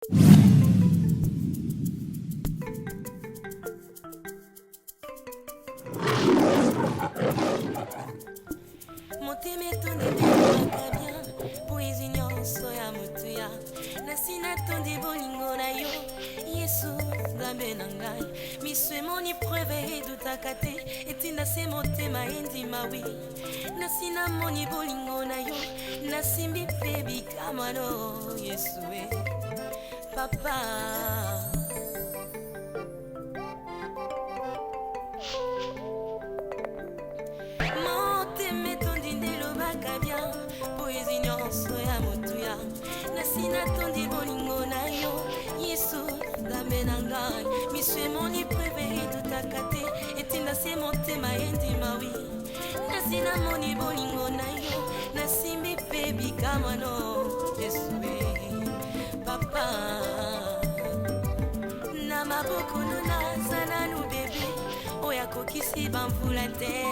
Motema etondi ndelobaka bien mpo ezwi nyonso ya motuya. Nasi natondi bolingo na yo Yesu Nzambe na ngai. Miso emoni preuve edutaka te, etinda se motema endima wi. Nasi namoni bolingo na yo, nasimbi mpe bikamano Yesu e Papa. Motema etondi nde elobaka bien mpo ezwi nyonso ya motuya. Nasi natondi bolingo na yo Yesu Nzambe na ngai. Miso emoni preuve edutaka te, etinda se motema endima wi. Nasi namoni bolingo na yo, nasimbi mpe bikamwano Yesu e Papa. Na maboko no naza nanu bebe oyo akokisi bamvula te,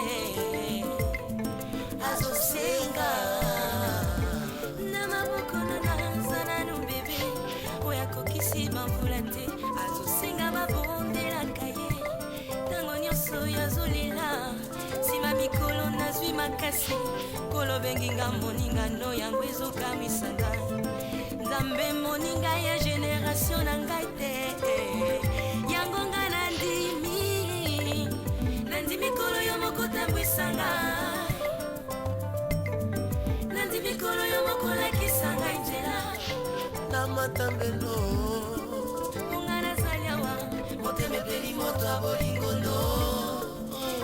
azosenga. Na maboko no naza nanu bebe oyo akokisi bamvula te, azosenga babondelaka ye ntango nyonso oyo azolela. Nsima mikolo nazwi makasi, kolobengi nga moninga no, yango ezokamwisa ngai. Nzambe moninga ya génération na ngai te, yango nga nandimi, nandimi kolo yo moko tambwisa ngai, nandimi kolo yo moko lakisa ngai nzela na matambelo. Mpo nga nazali awa, motema epeli moto ya bolingo no,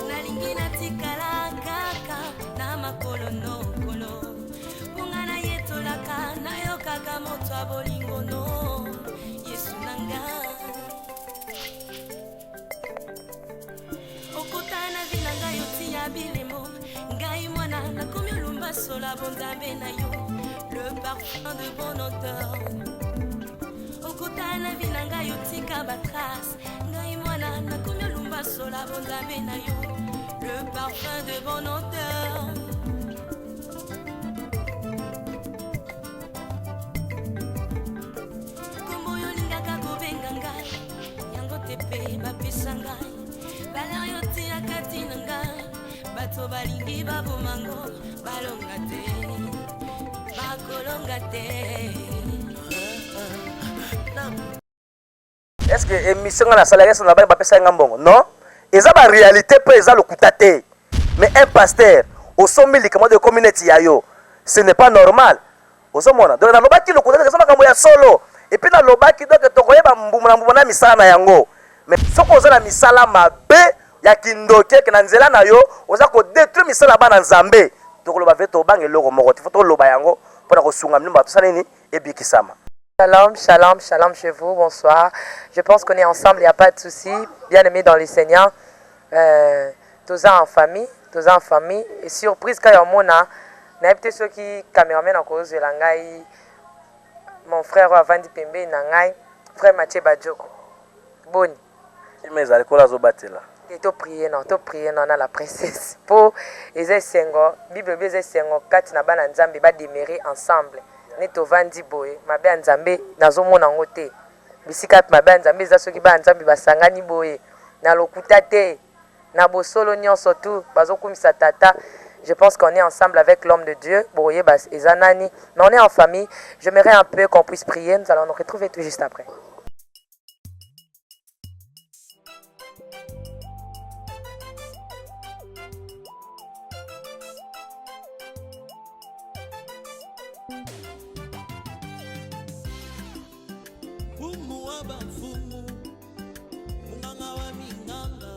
nalingi natikala kaka na makolo nokolo, mpo nga nayetolaka nayokaka moto ya bolingo no Yesu na nga. Okota na vie na ngai, otia bilembo, ngai mwana nakomi olumba sola bonzambe na yo, le parfum de bon odeur. Okota na vie na ngai, otika batrace, ngai mwana nakomi olumba sola bonzambe na yo, le parfum de bon odeur. Kombo oyo olingaka kobenga ngai yango te mpe bapesa ngai valeur yo tiaka ntina ngai. Bato balingi babomango, balonga te, bakolonga te. Est ce que émission nga nasalaki ese na bani bapesaki nga mbongo? Non, eza baréalité mpe eza lokuta te. Mais un pasteur osombi likambo de ekomi neti ya yo, ce n'est pas normal. Ozomona, donc nalobaki lokuta te, eza makambo ya solo. Et puis nalobaki, donc tokoyeba mbuma na mbuma na misala na yango. Mais soki oza na misala mabe ya kindoki eke na nzela na yo oza kodétruire misala ya bana Nzambe, tokoloba ve, tobanga eloko moko te. Fo toloba yango mpona kosunga milimo bato tosala nini ebikisama. Shalom, shalom, shalom chez vous, bonsoir. Je pense qu'on est ensemble, il n'y a pas de souci. Bien aimé dans le Seigneur. Tous en famille, tous en famille. Et surprise quand il y a mona, nayebi te soki cameraman akozwela ngai mon frère oyo avandi pembeni na ngai, frère Mathieu Badjoko. Boni? Kima ezali, kola azobatela. Te, toprier non, toprier non na la princesse mpo eza esengo. Bible elobi eza esengo kati na bana Nzambe bademeurer ensemble. Ne tovandi boye, mabe ya Nzambe nazomona yango te. Bisika mabe ya Nzambe eza, soki bana Nzambe basangani boye na lokuta te, na bosolo nyonso tu bazokumisa tata. Je pense qu'on est ensemble avec l'homme de Dieu. Boyeba eza nani, mais on est en famille. J'aimerais un peu qu'on puisse prier. Nous allons nous retrouver tout juste après. Fumu wa bafumu, monganga wa minganga,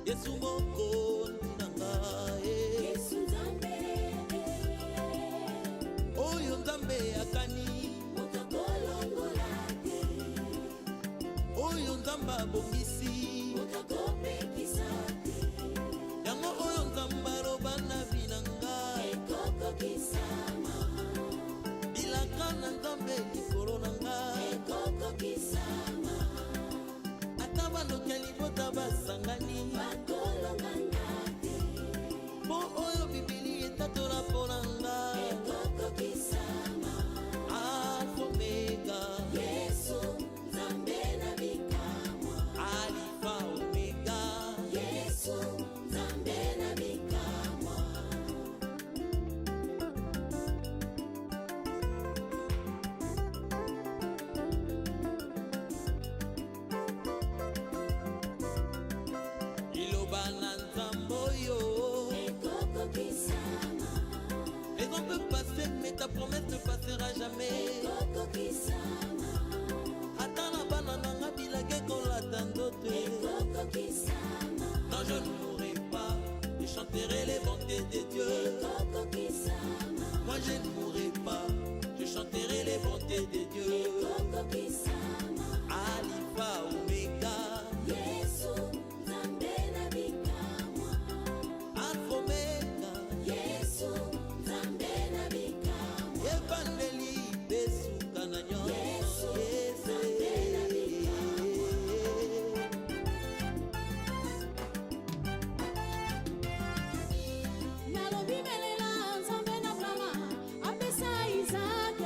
Yesu mokonzi na ngai. Oyo Nzambe akani, oyo Nzambe abongisi yango, oyo Nzambe aloba na vie na ngai, bilaka na Nzambe likolo na ngai, ata bandoki ya libota basangani, mpo oyo Bibili etatola mpo na ngai, Alfa Omega. Ata na bana na nga bilaka ekolata nzoto. Non, je ne mourrai pas, je chanterai les bontés de Dieu. Moi je ne mourrai pas, je chanterai les bontés de Dieu. Alpha Omega, Alpha Omega, ebandeli mpe suka na nyonso. Yesu. Nalobi belela Nzambe na Abrahama apesa Isaac.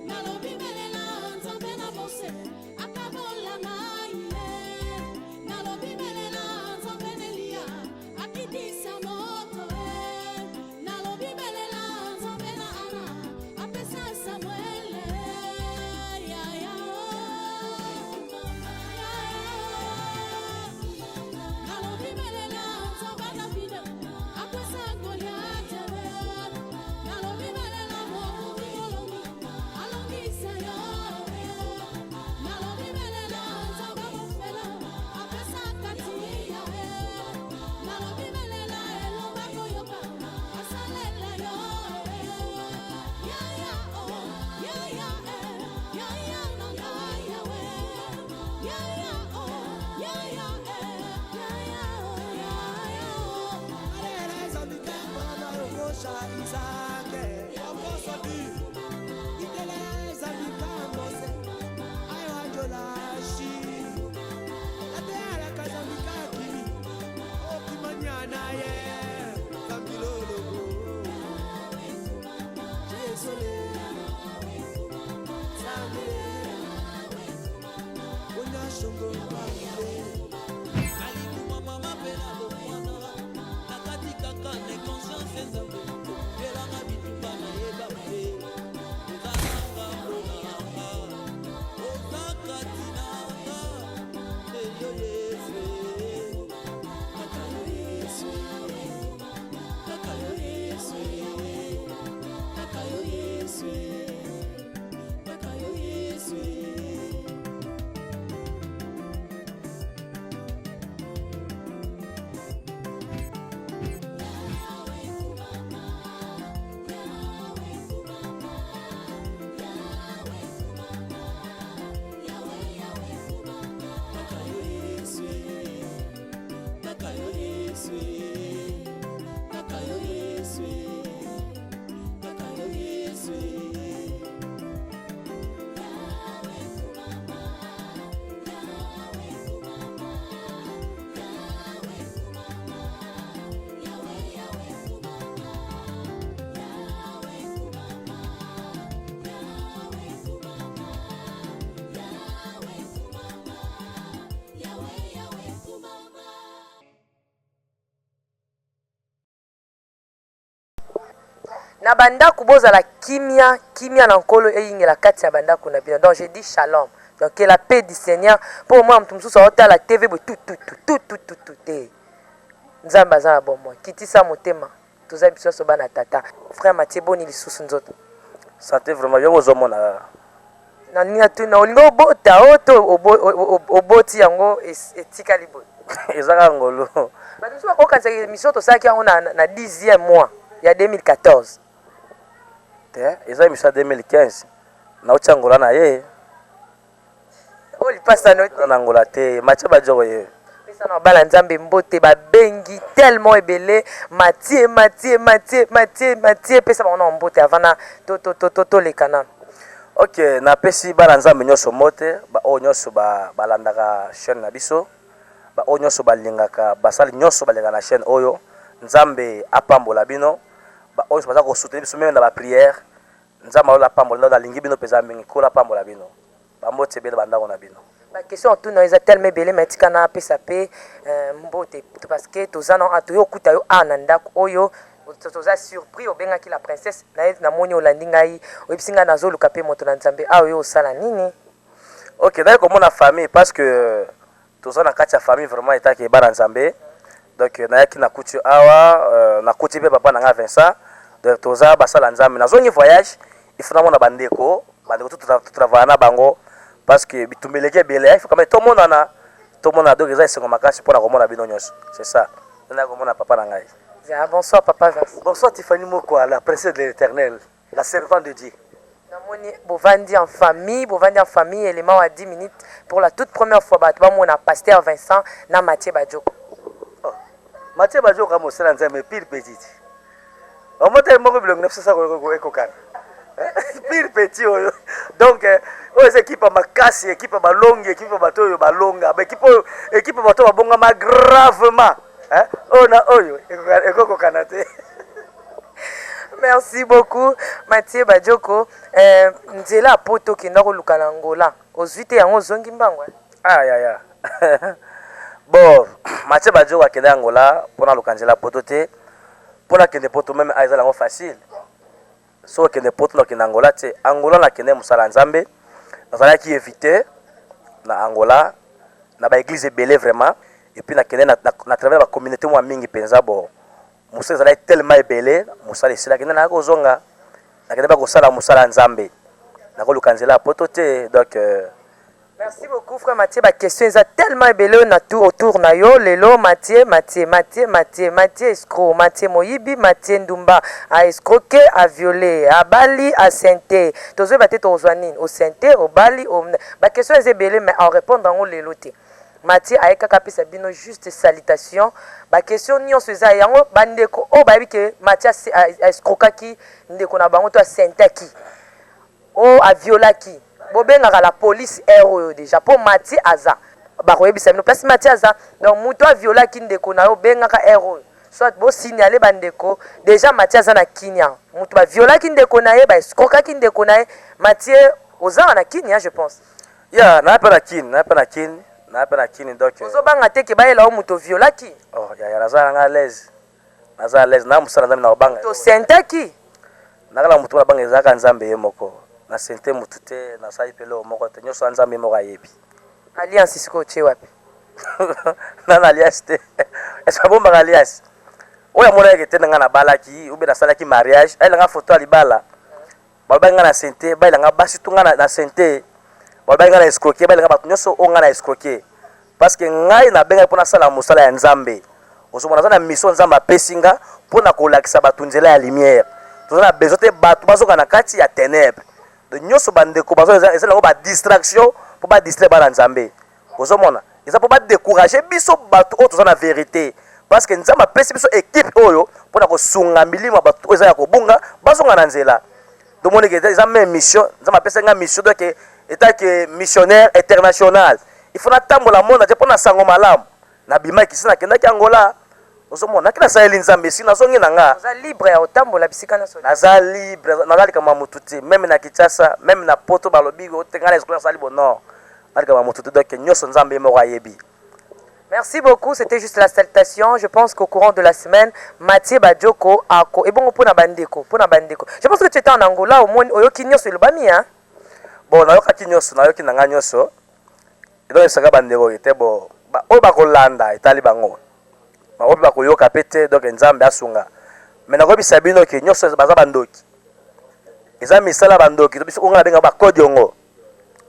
Nalobi belela Nzambe na Mose akabola mai. Nalobi belela Nzambe na Eliya akitisa moto. Nalobi belela Nzambe na Ana apesa Samuel. Ya, ya, oh. Ya, ya. Nalobi belela Nzambe David akwesa Goliath. Nalobi belela mokonzi molongi alongisa yo. Nalobi belela Nzambe mofela apesa kati ya. Nalobi belela elonga koyoka asalela yo. Ya ya oh ya ya eh ya ya na ngai yawe ya ya oh ya ya eh ya ya oh ya ya oh. Nalibuma mama mpe na bomwana, na kati kaka na conscience. Nzambe elanga bitumba, nayeba te oza na ngambo nanga, oza kati nanga. Eyo Yesu, kaka yo Yesu, kaka yo Yesu, kaka yo Yesu, kaka yo Yesu. Kaka yo Yesu, kaka yo Yesu, kaka yo Yesu, kaka yo Yesu. Na bandako bozala kimia, kimia na Nkolo eyingela kati ya bandako na bino. Donc je dis shalom, donc que la paix du Seigneur. Mpo omona moto mosusu aotala TV boye tututu tutututu te. Nzambe aza na bomoi, kitisa motema, toza biso nyonso bana tata. Frère Mathieu, boni lisusu nzoto? Santé vraiment, yo ozomona kaka. Na nini atuna, olingi obota o to oboti yango etikali boye? Eza kaka ngolu. Bato mosusu bakokanisaka émission tosalaki yango na 10e mois ya 2014. Te, eza émission ya 2015, nauti Angola na ye. Oyo lipasa no? Eza na Angola te, Mathieu Badioko ye. Pesa na bala Nzambe mbote, babengi tellement ebele: Mathieu, Mathieu, Mathieu, Mathieu, Mathieu. Pesa bango na mbote avant na toleka nano. Ok, napesi bana Nzambe nyonso mbote, baoyo nyonso balandaka chaîne na biso, baoyo nyonso balingaka basali nyonso balingaka na chaîne oyo. Nzambe apambola bino, baoyo nyonso baza kosoutenir biso même na baprière. Nzambe alola apambola bino, nalingi bino mpenza mingi. Kola apambola bino, bambote ebele bandako na bino. Baquestion otuna eza tellement ebele, mais tika na apesa mpe mbote, parce que toza na toyo okuta yo awa na ndako oyo, toza surpris. Obengaki la princesse na ye, namoni olandi ngai, oyebisi ngai nazoluka mpe moto na Nzambe awa. Oyo osala nini? Ok, naye komona famille, parce que toza na kati ya famille vraiment etaki bana Nzambe. Donc nayaki, nakuti awa, nakuti mpe papa na ngai Vincent. Donc toza basala Nzambe. Nazongi voyage, il faut namona bandeko. Bandeko totravailla na bango parce que bitumba eleki ebele, il faut quand même tomonana, tomonana. Donc eza esengo makasi mpona komona bino nyonso, c'est ça. Nana komona papa na ngai. Ah, bonsoir papa Vincent. Bonsoir Tiffany Mokwa, la princesse de l'Éternel, la servante de Dieu. Namoni bovandi en famille, bovandi en famille. Élément à 10 minutes, pour la toute première fois bato bamona pasteur Vincent na Mathieu Badioko. Oh. Mathieu Badioko amosala Nzambe pire petite. Omoteli moko bilongi na biso sa ekokana. Pire petit oyo. Donc oyo eza équipe ya makasi, équipe ya balongi, équipe ya bato oyo balonga, ba équipe oyo, équipe ya bato babongama gravement. Hein? Oyo na oyo ekokokana te. Merci beaucoup Mathieu Badioko. Nzela ya poto okenda koluka na Angola, ozwi te yango, ozongi mbango, eh? Ah ya ya, bon, Mathieu Badioko akende Angola mpona aluka nzela poto te. Mpona akende poto même eza nango facile. So okende poto na okende Angola te. Angola nakende mosala ya Nzambe. Nazalaki invité na Angola na baéglise ebele vraiment. Et puis nakende na travers bacommunauté mwa mingi mpenza. Bon, mosala ezalaki tellement ebele, mosala esilaki nde nayaki kozonga. Nakende ba kosala mosala ya Nzambe, nakoluka nzela ya poto te. Donc Merci beaucoup frère Mathieu. Ba question eza tellement ebele na tout autour na yo lelo. Mathieu, Mathieu, Mathieu, Mathieu, Mathieu escroc, Mathieu moyibi, Mathieu ndumba, a escroqué, a violé, abali, a sente. Tozoyeba te tokozwa nini, osente, obali o... Ba question eza ebele, mais en répondre yango lelo te. Mathieu aye kaka apesa bino juste salutation. Ba question nyonso eza yango. Bandeko oyo bayebi ke Mathieu escroquaki ndeko na bango to asentaki oyo aviolaki, bobengaka la police heure oyo déjà, mpo Mathieu aza, bakoyebisa bino place Mathieu aza. Donc moto aviolaki ndeko na yo, obengaka heure oyo, soit bosignale bandeko. Déjà Mathieu aza na Kinia. Moto baviolaki ndeko na ye, baescroquaki ndeko na ye, Mathieu oza na Kinia, je pense. Ya, naa mpe na Kini, naa mpe na Kini, naa mpe na Kini. Donc ozobanga te ke bayela yo moto oviolaki? Oh ya ya, naza nanga à l'aise, naza à l'aise na mosala Nzambe na kobanga. Tosentaki. Nakala motu wana banga ezalaka Nzambe ye moko. Na sente motu te, nasali mpe eloko moko te. Nyonso ya Nzambe ye moko ayebi. Alliance sikoyo otie wapi? Nana alliance te. Ese babombaka alliance? Oyo amonaki te na ngai nabalaki ube nasalaki mariage, ayelanga foto ya libala. Balobaki ngai na sente, bayelanga basi tu ngai na sente. Balobaki ngai na escroquer, bayelanga bato nyonso oyo ngai na escroquer, parce que ngai nabengaki mpo nasala mosala ya Nzambe. Ozomona, naza na mission Nzambe apesi nga mpo na kolakisa bato nzela ya lumière. Toza na besoin te bato bazoka na kati ya ténèbre. Donc nyonso bandeko bazo eza nango badistraction mpo badistraire bana Nzambe. Ozomona, eza mpo badécourage biso bato oyo toza na vérité, parce que Nzambe apesi biso équipe oyo mpona kosunga milimo ya bato oyo eza ya kobunga bazonga na nzela. Tomoniki eza même mission Nzambe apesi nga mission. Donc etake missionnaire international, il faut natambola monde te mpona sango malamu. Nabimaki si nakendaki Angola, ozomona, naki nasaleli Nzambe, esi nazongi na nga. Oza libre ya kotambola bisika nyonso? Naza libre, naza likambo ya motu te. Même na Kinshasa, même na poto, balobi ote ngai na escroc, nasali bo non, na likambo ya motu te. Donc nyonso Nzambe ye moko ayebi. Merci beaucoup, c'était juste la salutation. Je pense qu'au courant de la semaine, Mathieu Badioko ako et bon pour na bandeko, pour na bandeko. Je pense que tu étais en Angola au moins oyoki nyonso elobami, hein. Bon, nayokaki nyonso, nayoki na ngai nyonso. Donc esaka bandeko ete bo oyo bakolanda etali bango, bango mpe bakoyoka mpe te. Donc Nzambe asunga. Mais nakoyebisa bino ke nyonso baza bandoki, eza misala ya bandoki. To biso oyo ngai nabengaka bakodi yango.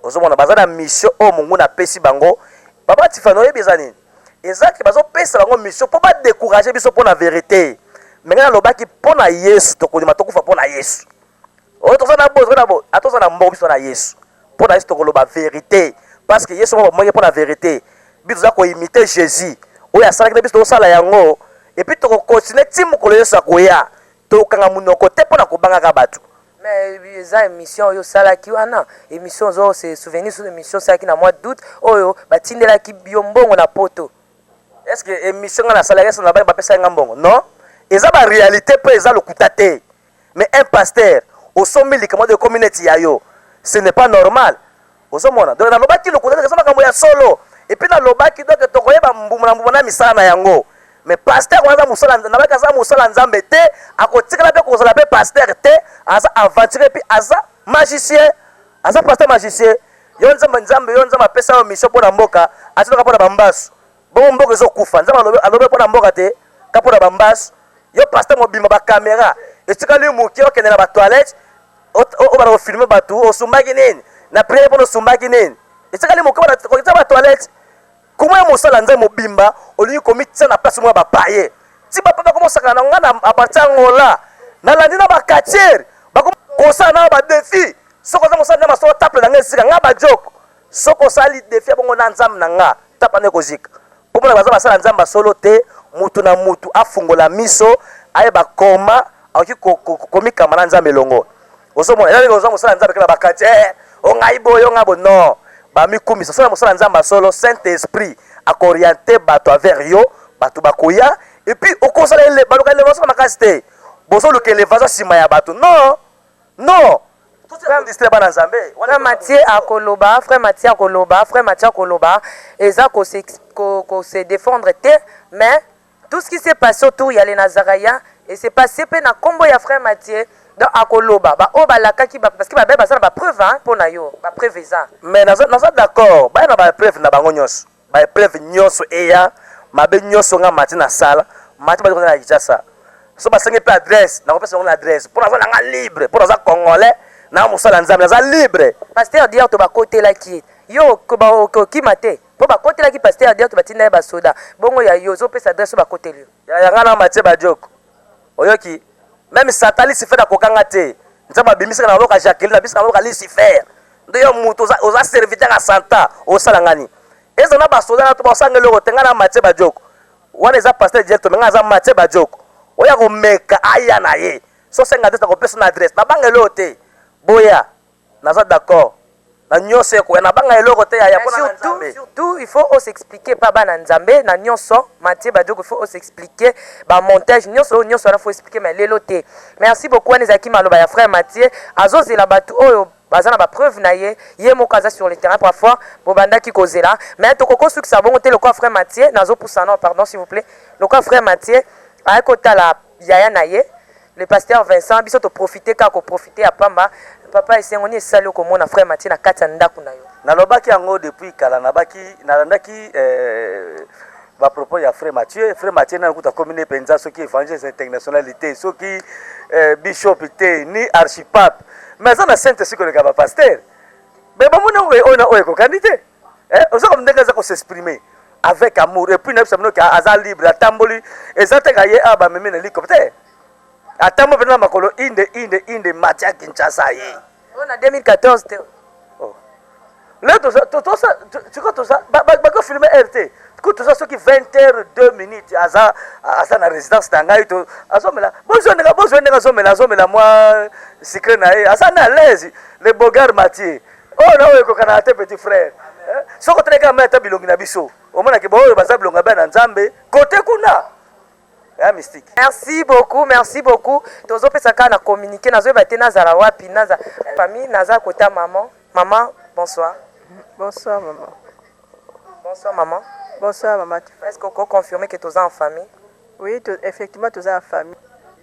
Ozomona, baza na mission oyo monguna apesi bango. Papa Tifani, oyebi eza nini? Eza ke bazopesa bango mission mpo badécourage biso mpo na vérité. Mais ngai nalobaki, mpo na Yesu tokondima tokufa mpo na Yesu. Oyo toza na bo, toza na bo, atoza na mbongo, biso na Yesu, mpo na Yesu tokoloba vérité, parce que Yesu moko bamonaki mpo na vérité. Biso toza koimite Jésus oyo asalaki na biso, tokosala yango et puis tokocontinue ti mokolo Yesu akoya. Tokanga monoko te mpo na kobangaka bato. Mais eza émission oyo osalaki wana, émission ozo se souvenir sur émission osalaki na mois d'août oyo batindelaki yo mbongo na poto? Est ce que émission ngai nasalaki, est ce na bapesaki nga mbongo? Non, eza baréalité mpe eza lokuta te. Mais un pasteur osombi likambo de ekomi neti ya yo, ce n'est pas normal. Ozomona, donc nalobaki lokuta te, eza makambo ya solo. Et puis nalobaki, donc tokoyeba mbuma na mbuma na misala na yango. Mais pasteur wana aza mosala, nalobaki aza mosala Nzambe te, akotikala mpe kozala mpe pasteur te. Aza aventurier, puis aza magicien, aza pasteur magicien. Yo Nzambe, Nzambe, yo Nzambe apesa yo mission mpo na mboka, atindaka mpo na bambasu. Bongo mboka ezokufa, Nzambe alobi, alobi mpo na mboka te, ka mpo na bambasu. Yo pasteur mobimba, bacaméra etikali moke okende na batoilette. Obanda kofilme bato, osumbaki nini na priere mpona osumbaki nini? Etikali moke kotia batoilette. Kuma ya mosala Nzambe mobimba, olingi komitia na place moko ya bapaye ti bapa bakomosakana na nga na apartir ya Angola. Nalandi na bakatiere bakosala na badefi. Soki oza mosala Nzambe, soko taple na nga esika nga bajoko, soki osali defi ya bongo na Nzambe na nga, tapa nde ekozika. Mpo mona baza basala Nzambe solo te. Mutu na mutu afungola miso, ayeba koma akoki komikamba na Nzambe elongo. Ozomona eza ndenge oza mosala Nzambe kaka bakati eh, o ngai boye, o ngai boye. Non, bamikumisa. Soki mosala Nzambe solo, Saint Esprit akoriente bato avers yo, bato bakoya. Et puis okozala baluka elevation na makasi te. Bozoluka elevation nsima ya bato, non, non, distraire bana Nzambe. Frère Mathieu akoloba, frère Mathieu akoloba, frère Mathieu akoloba, eza ko se défendre te, mais tout ce qui s'est passé autour ya les Nazaréens et s'est passé mpe na nkombo ya frère Mathieu. Donc akoloba baoyo balakaki, parce que babe baza na bapreuve mpo na yo, bapreuve eza. Mais naza d'accord, baya na bapreuve na bango nyonso, bapreuve nyonso eya. Mabe nyonso nga Mathieu nasala, Mathieu baza na Kinshasa. So basengi mpe adresse, nakopesa bango na adresse, mpo naza nanga libre, mpo naza Congolais na mosala Nzambe, naza libre. Pasteur Diarto bakotelaki ye, yo okokima te mpo bakotelaki pasteur Diarto, batinda ye basoda. Bongo ya yo, ozopesa adresse oyo bakoteli yo? Ya nga na Mathieu Badioko, oyoki? Même Satan Lucifer akokanga te. Nzambe abimisaka na maboko ya Jacqueline, abimisaka na maboko ya Lucifer. Nde yo mutu oza serviteur ya Satan, osala ngani? Eza na basoda na to basanga eloko te. Nga na Mathieu Badioko wana eza pasteur Diarto, me nga aza Mathieu Badioko oya komeka aya na ye. So senga adresse, nakopesa na adresse. Nabanga eloko te, boya, naza d'accord na nyonso ekoya. Nabanga eloko te yaya, mpona na Nzambe. Surtout il faut osexpliquer pa bana Nzambe na nyonso. Mathieu Badioko, il faut osexpliquer bamontage nyonso oyo, nyonso wana faut expliquer, mais lelo te. Merci beaucoup. Wana ezalaki maloba ya frère Mathieu. Azozela bato oyo baza na bapreuve na ye. Ye moko aza sur le terrain. Parfois bobandaki kozela, mais tokoki kosukisa bongo te. Lokola frère Mathieu, nazopusa, non, pardon, s'il vous plaît, lokola frère Mathieu ayaki kotala yaya na ye le pasteur Vincent, biso toprofite kaka koprofite ya pamba. Papa, esengo nini esali okomona frère Mathieu na kati ya ndako na yo? Nalobaki yango depuis kala. Nabaki nalandaki bapropos ya frère Mathieu. Frère Mathieu nanu kuta komi ne mpenza soki évangéliste international te, soki bishop te, ni archipape, mais aza na saint esprit koleka bapasteur. Mais bamoni oyo na oyo ekokani te. Oza comme ndenge aza kos'exprimer avec amour. Et puis nayebisa bino ke aza libre, atamboli. Eza te ka ye awa bamemi na hélicoptère, atamboli mpenza na makolo, inde inde inde. Mathieu ya Kinshasa ye. Oyo na 2014 te? Oh. Lelo toza sikoyo, toza bakofilme rt ku, toza soki 20 heures 2 minutes. Aza na résidence na ngai, to azomela, bozwa ndenge, bozwa ndenge azomela, azomela mwa sucré na ye, aza na l'aise, le bogar Mathieu. Oyo na oyo ekokanaka te, petit frère. Soki oteleki mai, ata bilongi na biso, omonaki baoyo baza bilongi ya bana na Nzambe kote kuna ya mystique. Merci beaucoup, merci beaucoup. Tozopesa kaka na communiqué. Nazoyeba te nazala wapi, naza famille, naza kota maman. Maman, bonsoir. Bonsoir, maman. Bonsoir, maman. Bonsoir, maman. Est-ce que oko confirmer que toza en famille? Oui, effectivement, toza en famille.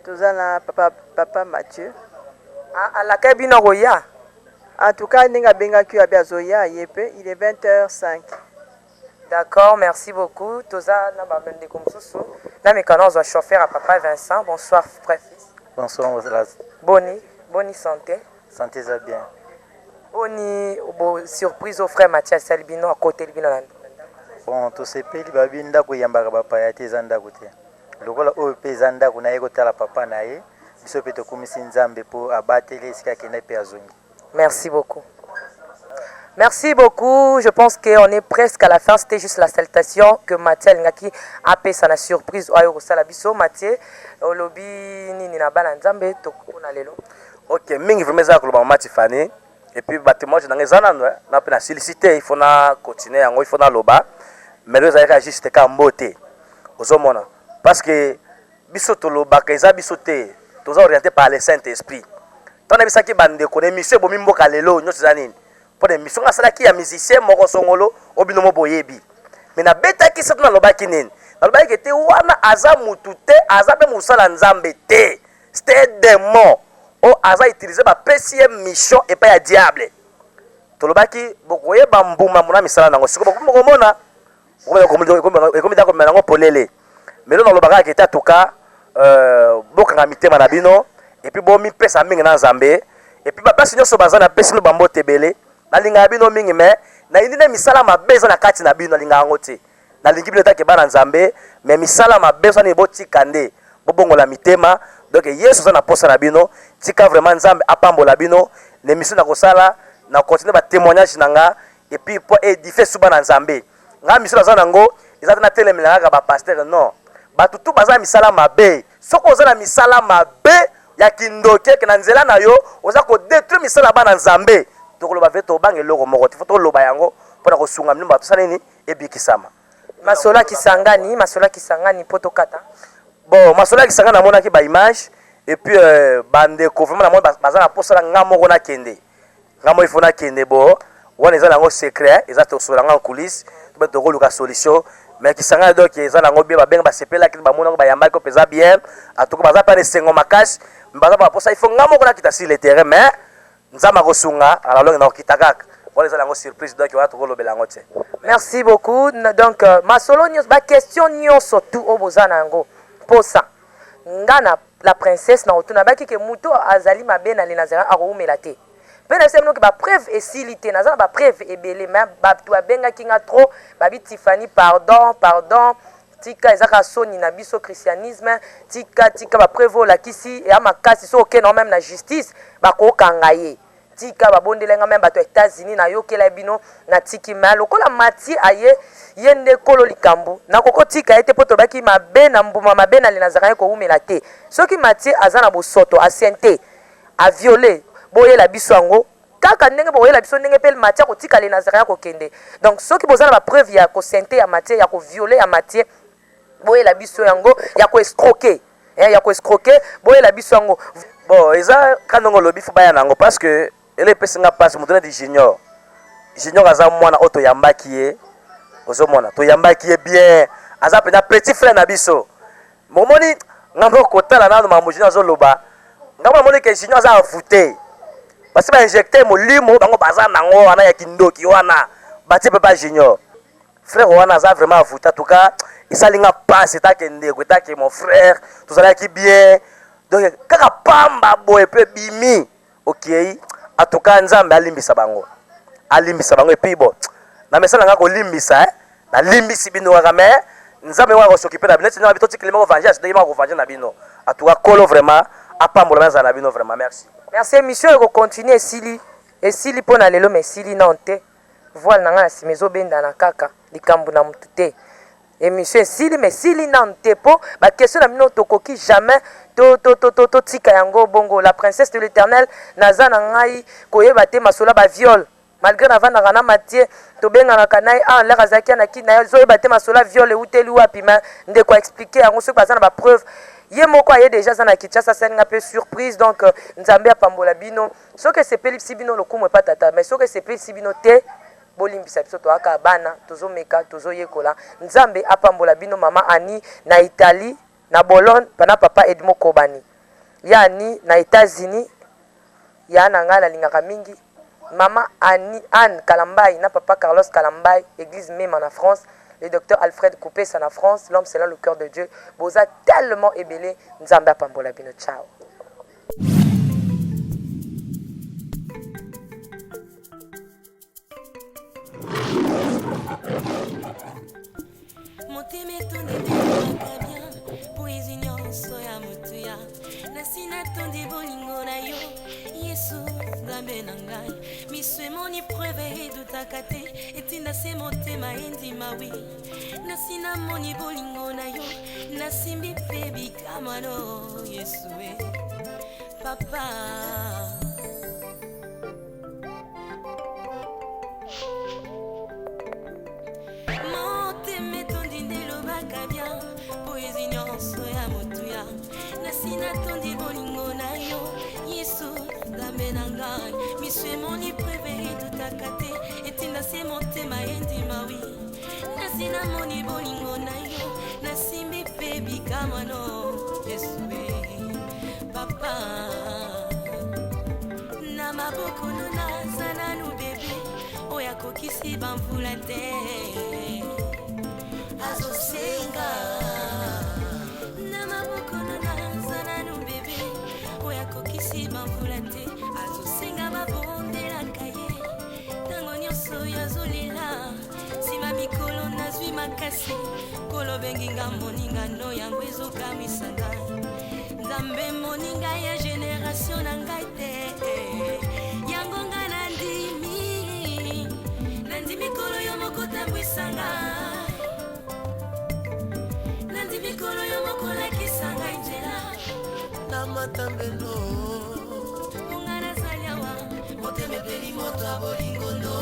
Toza na papa, papa Mathieu. Alaka bino koya? En tout cas, ndenge abengaki yo, abi azoya ye mpe. Il est 20h05. D'accord, merci beaucoup. Toza na bandeko mosusu na mikano. Ozwa chauffeur ya papa Vincent. Bonsoir, frère fils. Bonsoir. Boni boni santé? Santé eza bien. Boni bo surprise au frère Mathias asali bino, akoteli bino na Bon, tosepeli. Babi ndako eyambaka bapaya te, eza ndako te lokola oyo mpe eza ndako na ye. Kotala papa na ye, biso mpe tokumisi Nzambe mpo abateli esika akende mpe azongi. Merci beaucoup. Merci beaucoup. Je pense qu'on est presque à la fin. C'était juste la salutation que Mathieu alingaki apesa na surprise oyo kosala biso. Mathieu, olobi nini na bana Nzambe tokona lelo? Ok, mingi vraiment eza koloba, mama Tiffany. Et puis batémoignage na ngai eza nano na mpe nasilisi te, il faut na continuer yango, il faut naloba. Mais lelo ezalaki juste ka mbote. Ozomona, parce que biso tolobaka eza biso te, toza orienté par le Saint Esprit. Ntango nayebisaki bandeko na émission ebomi mboka lelo nyonso eza nini, mpo na émission nga asalaki ya musicien moko songolo oyo bino mo boyebi, mais nabetaki soki nalobaki nini, nalobaki ke te wana aza mutu te, aza mpe mosala Nzambe te, c'était un démon oyo aza utiliser, bapesi ye mission epai ya diable. Tolobaki bokoyeba mbuma mona misala nango. Sikoyo bokomona ekomi da komela yango polele. Mais lelo nalobaka kaka ete atuka bokanga mitema na bino et puis bomipesa mingi na Nzambe. Et puis ba place nyonso baza na pesi bino ba mbote ebele. Nalingaka bino mingi mais nayini nde misala mabe eza na kati na bino, nalingaka yango te. Nalingi bino etake bana Nzambe mais misala mabe eza nini botika nde. Bobongola mitema. Donc Yesu aza na posa na bino. Tika vraiment Nzambe apambola bino. Na emission nakosala na continuer ba temoignages na nga et puis po edifier su bana Nzambe. Nga mission naza nango eza te natelemela kaka ba pasteurs non. Batu tout baza na misala mabe. Soki oza na misala mabe ya kindoki eke na nzela na yo oza ko detruire misala ya bana Nzambe, tokoloba ve tobanga eloko moko te. Faut toloba yango pona kosunga milimo bato tosala nini ebikisama. Masolo ya Kisangani, masolo ya Kisangani po tokata. Bon, masolo ya Kisangani namonaki ba images et puis ba ndeko vraiment namoni baza na posa na nga moko nakende. Nga moko il faut nakende bo wana eza nango secret eza tosolola nga en coulisse to ba tokoluka solution mais Kisangani donc eza nango bien babenga basepelaki bamonaki bayambaki ko mpenza bien en tout cas baza mpe na esengo makasi mais baza ba posa il faut nga moko nakita sur le terrain mais Nzambe akosunga à la longue nakokita kaka wana eza nango surprise donc wana tokolobela yango te. Merci beaucoup donc masolo nionso ba question nionso tout oyo boza na yango posa nga na la princesse na kotuna baki ke mutu oyo azali mabe na le Nazareth akowumela te pe nayebisa bino ke ba preuve esili te naza na ba preuve ebele mais batu babengaki nga trop babi Tiffany pardon pardon tika eza kaka soni na biso christianisme tika tika ba preuve oyo olakisi eya makasi soki oke na yo meme na justice bakokanga ye Tika ba bondela nga meme bato ya Etats Unis na yokela bino na tiki mais lokola Mathieu aye ye nde kolo likambu na koko tika ye te po tolobaki mabe na mbuma mabe na lenazaka ye kowumela te soki Mathieu aza na bosoto a ceinte a viole boyela biso yango kaka ndenge bokoyela biso ndenge pe Mathieu akotika le Nazarean kokende donc soki boza na ba preuve ya ko ceinte ya Mathieu ya ko viole ya Mathieu boyela biso yango ya ko escroquer eh, ya ko escroquer boyela biso yango. Bon eza ka ndenge olobi faut baya nango parce que ele epesi nga pasi moto neti junior junior aza mwana oyo toyambaki ye ozomona toyambaki ye bien aza mpenza petit frère na biso momoni nga moko kotala nano makambo junior azoloba nga moko namoni ke junior aza avoute basi ba injecte molimo bango baza nango wana ya kindoki wana batie papa junior Frère wana aza vraiment avoute en tout cas esali nga pasi etake ndeko etake mon frère tozalaki bien donc kaka pamba boye pe bimi okei en tout cas nzambe alimbisa bango alimbisa bango epuis bon na mesana nga kolimbisa eh nalimbisi bino kaka mais nzambe ngo akosokipe na bino neti nanga totikeli moko vengeance ndenge moko kovenge na bino en tout cas kolo vraiment apambola nazala na bino vraiment merci. Merci emission eko continuer esili esili pona lelo mais esili nanu te. Voile na nga na sima ezo bendana kaka likambu na mutu te emission esili mais esili nanu te po ba question na bino tokoki jamais to to to to tika yango bongo la princesse de l'eternel naza na ngai koyeba te masolo ya ba viol malgre navandaka na Mathieu tobenganaka naye awa lere azalaki na kin nazo yeba te masolo ya viol ewuteli wapi mais ndeko a explique yango soki baza na ba preuve ye moko aye dejà aza na Kinshasa asali nga pe surprise donc Nzambe apambola bino Soki esepelisi bino lokumu epa tata mais soki esepelisi bino te bolimbisa biso toza kaka bana tozo meka tozo yekola nzambe apambola bino maman Annie na Italie na Bologne na papa Edmo kobani ya Annie na Etats Unis ya na ngai nalingaka mingi maman Annie Anne Kalambay na papa Carlos Kalambay eglise mema na France le docteur Alfred Kupesa na France l'homme selon le cœur de Dieu boza tellement ebele nzambe apambola bino ciao. Motema etondi ndelaka bien po ezwi nyonso ya motuya nasi natondi bolingo na yo yesu nzambe na ngai miso emoni preuve edutaka te etinda se motema endima wi nasi namoni bolingo na yo nasimbi mpe bikamano yesu e papa motema etondi nde elobaka bien mpo ezwi nyonso ya motuya nasi natondi bolingo na yo yesu nzambe na ngai miso emoni preve etutaka te etinda se motema endima wi nasi namoni bolingo na yo nasimbi mpe bikamwano yesu e papa na maboko no naza nanu bebe oyo akokisi bamvula te azosenga na maboko no naza nanu bebe oyo akokisi bamvula te azosenga. makasi kolobengi nga moninga no yango ezokamwisa ngai nzambe moninga ya generation na ngai te yango nga nandimi nandimi kolo yo moko tambwisa ngai nandimi kolo yo moko lakisa ngai nzela na matambelo nga nazali awa motema epeli moto ya bolingo no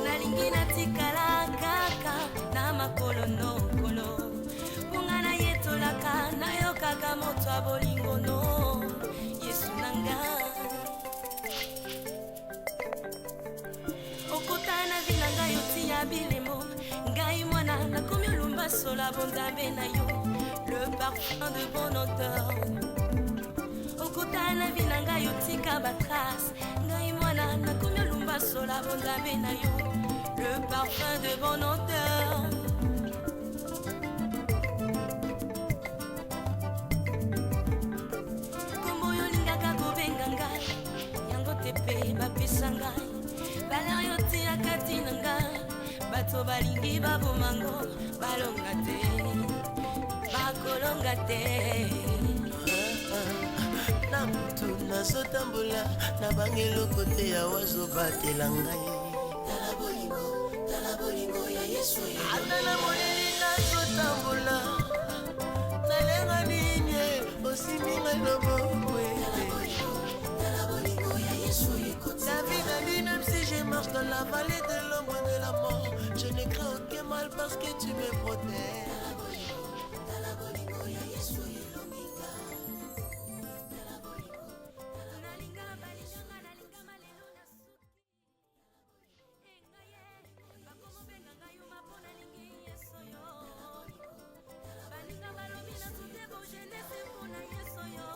nalingi natikala kaka na makolo nokolo mponga nayetolaka nayokaka moto ya bolingo no yesu na nga okota na vi na ngai otia bilembo ngai mwana nakomi olumba sola bonzambe na yo le parfum de bon odeur okota na vi na ngai otika batrace ngai mwana nakomi olumba sola bonzambe na yo le parfum de bon odeur kombo oyo olingaka kobenga ngai yango te mpe bapesa ngai baler yo tiaka ntina ngai bato balingi babomango balonga te bakolonga te na motu nazotambola nabanga eloko te yawa azobatela ngai Tala bolingo, tala bolingo ya Yesu ata na molili nazotambola nalenga nini osimbi ngai loboko ete Tala bolingo ya Yesu ekoti David a dit même si je marche dans la vallée de l'ombre de la mort, je ne crains aucun mal parce que tu me protèges. Tala bolingo, tala bolingo ya Yesu elongi nga Tala bolingo, tala nalinga balinga nalinga malelo na suki engai ye bakomobenga ngai yuma mpo nalingi yesu yo baninga balobi na sute bojenese mpo na yesu yo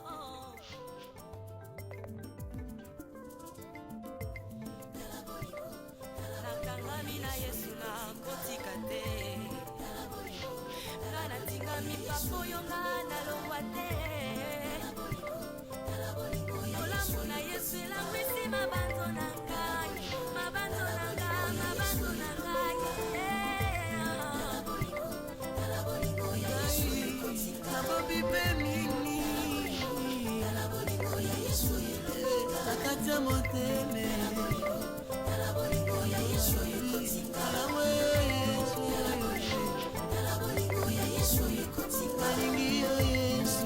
nakangami na yesu nakotika te nga natingami papa oyo nga nalongwa te bolamu na yesu elangwisi mabanzo na ngai mabanzo na ngai mabanzo na ngai Nabombi mpe mingi na kati ya motema Malamu Yesu nalingi yo Yesu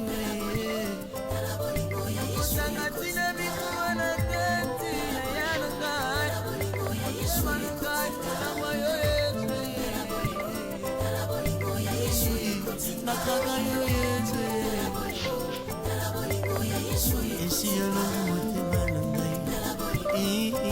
okosanga ntina mikuwa na kati ya na ngai motema na ngai malamu yo Yesu nakaka yo